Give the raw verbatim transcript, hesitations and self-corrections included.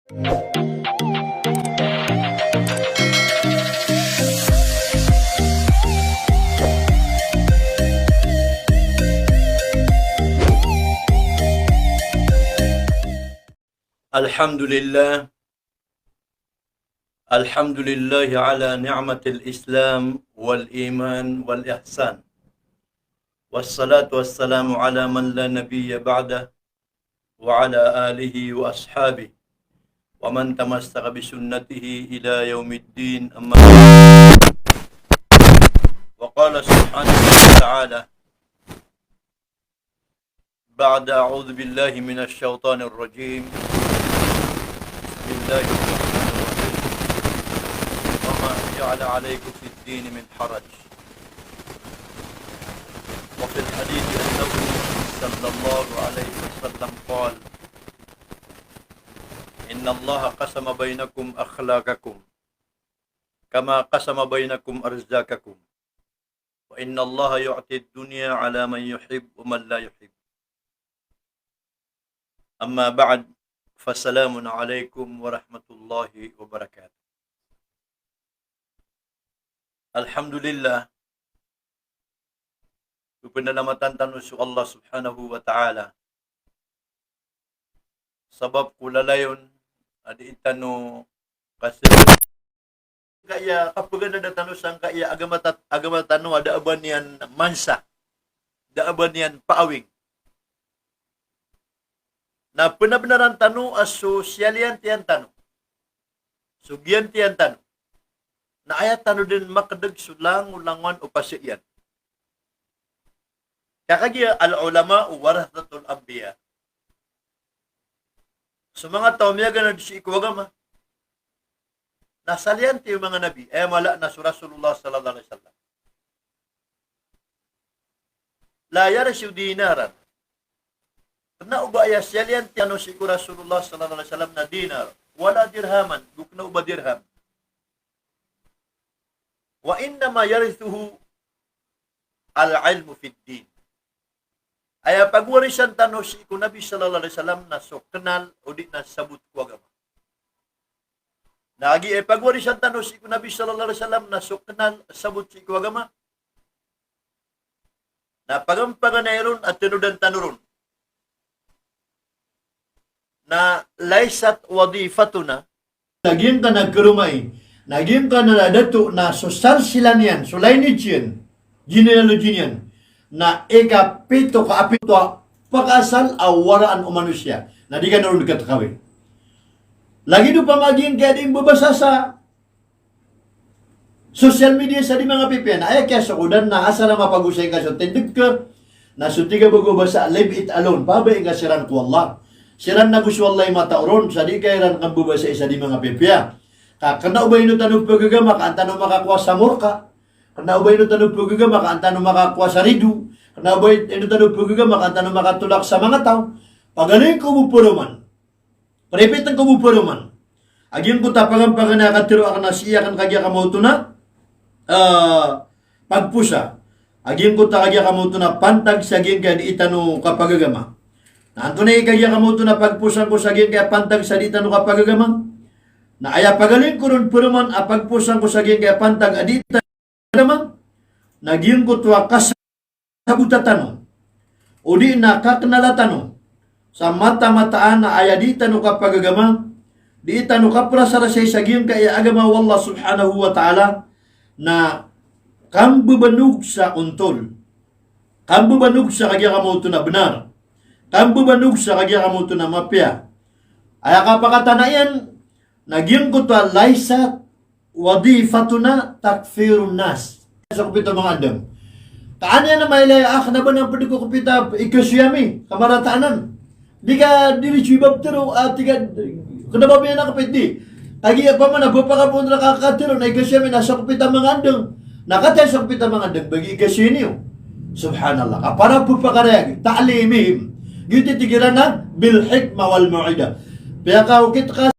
Alhamdulillah. Alhamdulillahi ala ni'matil Islam wal iman wal ihsan. Wassalatu wassalamu ala man la nabiyya ba'dah, wa ala alihi wa ashabihi, wa man tamassaka bi sunnatihi ila yaumiddin, amma ba'd. Wa qala subhanahu wa ta'ala, ba'da a'udhu billahi minash shaitanir rajim. Bismillahir rahmanir rahim. Wa ma ja'ala alaikum fid dini min haraj. Wa fil hadithi annahu sallallahu alaihi wasallam qal, innallaha qasama bainakum akhlaqakum, kama qasama bainakum arzaqakum. Wa innallaha yu'tid dunya ala man yuhib wa man la yuhib. Amma ba'd, fassalamu alaikum warahmatullahi wabarakatuh. Alhamdulillah, pphanalamatan tano so Allah subhanahu wa ta'ala. Sabap ko lalayon a dii tano kasi kaya kapaganada tano sangkaya agama ta-, agama tano a da a ba niyan mansa, da a ba niyan paawing. Na pnabnaran tano a so siyaliyantiyan tano, so giyantiyan tano, na aya tano dn makdg so langolangon o pasa iyan. Ka kagiya al-ulama'u warathatul anbiya. So manga taw a miyaganad sii ko agama na saliyanti o manga nabi, aya mala na so Rasulullah sallallahu alaihi wasallam. La yarithu dinaran. Kna o ba aya siyaliyantiyan o sii ko Rasulullah sallallahu alaihi wasallam na dinar, wala dirhaman, go kna o ba dirham. Wa innama yarithuhu al-ilmu fid din. Aya pagwarisan tano sii ko Nabi sallallahu alaihi wasallam na so knal odi na sabot ko agama. Na agi aya pagwarisan tano sii ko Nabi sallallahu alaihi wasallam na so knal sabot sii ko agama. Na pagampaganay ron a tanodan tano ron na laysat wadhifatuna. Na giyangkanan a karomai, na giyangkanan a dato na so salsilan iyan, so lineage iyan, genealogy niyan, na ikapito ka apito a pakaasal a waraan o manosiya. Na di kano ron katakawi. Lagid o pamagiyangkaya dii mbabasa sa social media sa di mangapipiya, na aya kiyasokodan na asar a mapagosay ka so tindg ka, na so tig a bago a basa, leave it alone, pabayai ngka siran ko Allah. Siran nago so Allah i matao ron, sa di ka iran kambabasai sa di mangapipiya. Ka kna o ba ino tano pagagama ka an tano makakowa sa morka. Kna o ba ino tano pagagama ka an tano makakowa sa rido. Kna o ba ino tano pagagama ka an tano makatolak sa manga taw. Pagaling ko bo paroman. Pripit ko bo paroman. A giyangkoto a pagampaganay a katharo akn a sii akn kagiya kamaoto na, eh, pagposa. A giyangkoto a kagiya kamaoto na pantag sa giyangkaya dii tano kapagagama. Na antonaa i kagiya kamaoto na pagposan ko sa giyangkaya pantag sa dii tano kapagagama? Na aya pagaling ko ron paroman a pagposan ko sa giyangkaya pantag a dii tano kapagagama, na giyangkoto a kas- sabota tano, odi na kaknala tano sa mata-mataan a aya dii tano kapagagama, dii tano kaprasarasay sa giyangkaya agama o Allah subhanahu wa ta'ala, na kambabanog sa ontol, kambabanog sa kagiya kamaoto na bnar, kambabanog sa kagiya kamaoto na mapiya. Aya kapakatana iyan, na giyangkoto a laysat wadhifatuna takfirun nas. Sa kopita manga andang. Taan iyan a mailay a kna ba na pd ko kopita ikasoy ami, kamarataanan. Di ka diri so ibabtero, a, tig a, kna ba miyan a kopit di. Kagiya pman a pphakapoon rka a katharo na ikasoy ami na sa kopita manga andang. Na katii sa kopita manga andang, ba giya ikasoy niyo. Subhanallah. Ka para pphakareagi, ta'limihim. Giyoto i tig iran a bil hikmah wal mau'izah. Piyakaokit ka